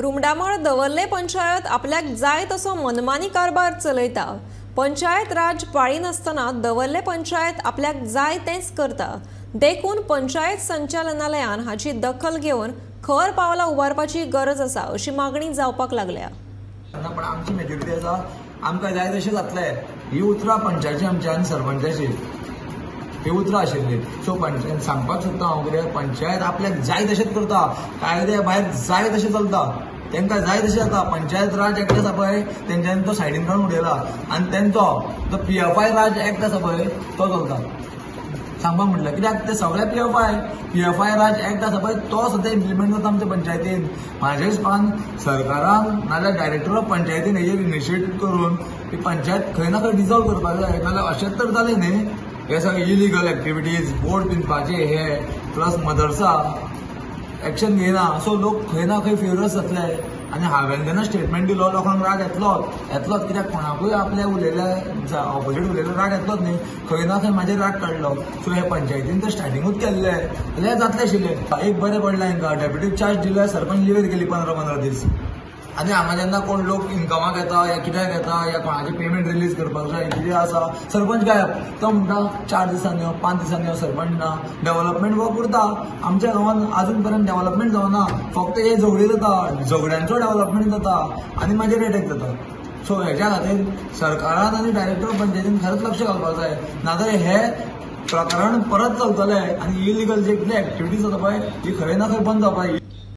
रुमडामळ दवर्ले पंचायत आपल्याक जाय तसो मनमानी कारभार चलयता। पंचायत राज पाळिनासतना दवर्ले पंचायत आपल्याक जाय तेंच करता। देखून पंचायत संचालनालयान हाची दखल घेवन खर पावलां उबारपाची गरज आसा अशी मागणी जावपाक लागल्या। पण आमची मेजॉरिटी आसा, आमकां जाय तशें जातलें ही उतरां पंचायती आमच्या आनी सरपंचाची ही उतरां आशिल्ली। सो पंचायत सांगपाक सोदता हांव कितें, पंचायत आपल्याक जाय तशेंच करता, कायद्या भायर जाय तशें चलता, तांकां जाय तशें जाता। पंचायत राज एक्ट आसा पळय तेंच्यांनी तो सायडीन काडून उडयला आनी तेंचो जो PFI राज एक्ट आसा पळय तो चलता। सांगपाक म्हटल्यार कित्याक ते सगळे PFI राज एक्ट आसा पळय तो सद्या इम्प्लिमेंट जाता आमच्या पंचायतीन। म्हाज्या हिसपान सरकारान नाजाल्यार डायरेक्टर ऑफ पंचायतीन हेजेर इनिशिएटीव करून ही पंचायत खंय ना खंय डिजॉल्व करपाक जाय। नाजाल्यार अशेंच तर जालें न्ही, हे सगळे इलिगल एक्टिविटीज, बोर्ड पिंजपाचे हे प्लस मदरसा एक्शन घेयना, सो लोक खंय ना खंय फ्युरियस जातले। आनी हांवें जेन्ना स्टेटमेंट दिलो लोकांक राग येतलोच येतलोच, कित्याक कोणाकूय आपल्या उलयल्या ऑपोजीट उलयलो राग येतलोच न्ही, खंय ना खंय म्हाजेर राग काडलो। सो हे पंचायतीन तर स्टार्टिंगूच केल्ले जाल्यार जातलें आशिल्लें। एक बरें पडलें हांकां, डेप्युटी चार्ज दिलो, सरपंच लिवेर गेली 15-15 दीस। आनी हांगा जेन्ना कोण लोक इन्कमाक येता या कित्याक येता या कोणाचें पेमेंट रिलीज करपाक जाय कितें आसा, सरपंच गायब। तो म्हणटा 4 दिसांनी यो, 5 दिसांनी यो, सरपंच ना। डेव्हलपमेंट वर्क उरता आमच्या गांवांत, अजून पर्यंत डेव्हलपमेंट जावना, फक्त हे झगडी जाता, झगड्यांचो डेव्हलपमेंट जाता आनी मागीर एटॅक जाता। सो हेज्या खातीर सरकारान आनी डायरेक्टर पंचायतीन खरेंच लक्ष घालपाक जाय, नाजाल्यार हे प्रकरण परत चलतलें आनी इलिगल जे कितें एक्टिविटीज जाता पळय ही खंय ना खंय बंद जावपाक जाय।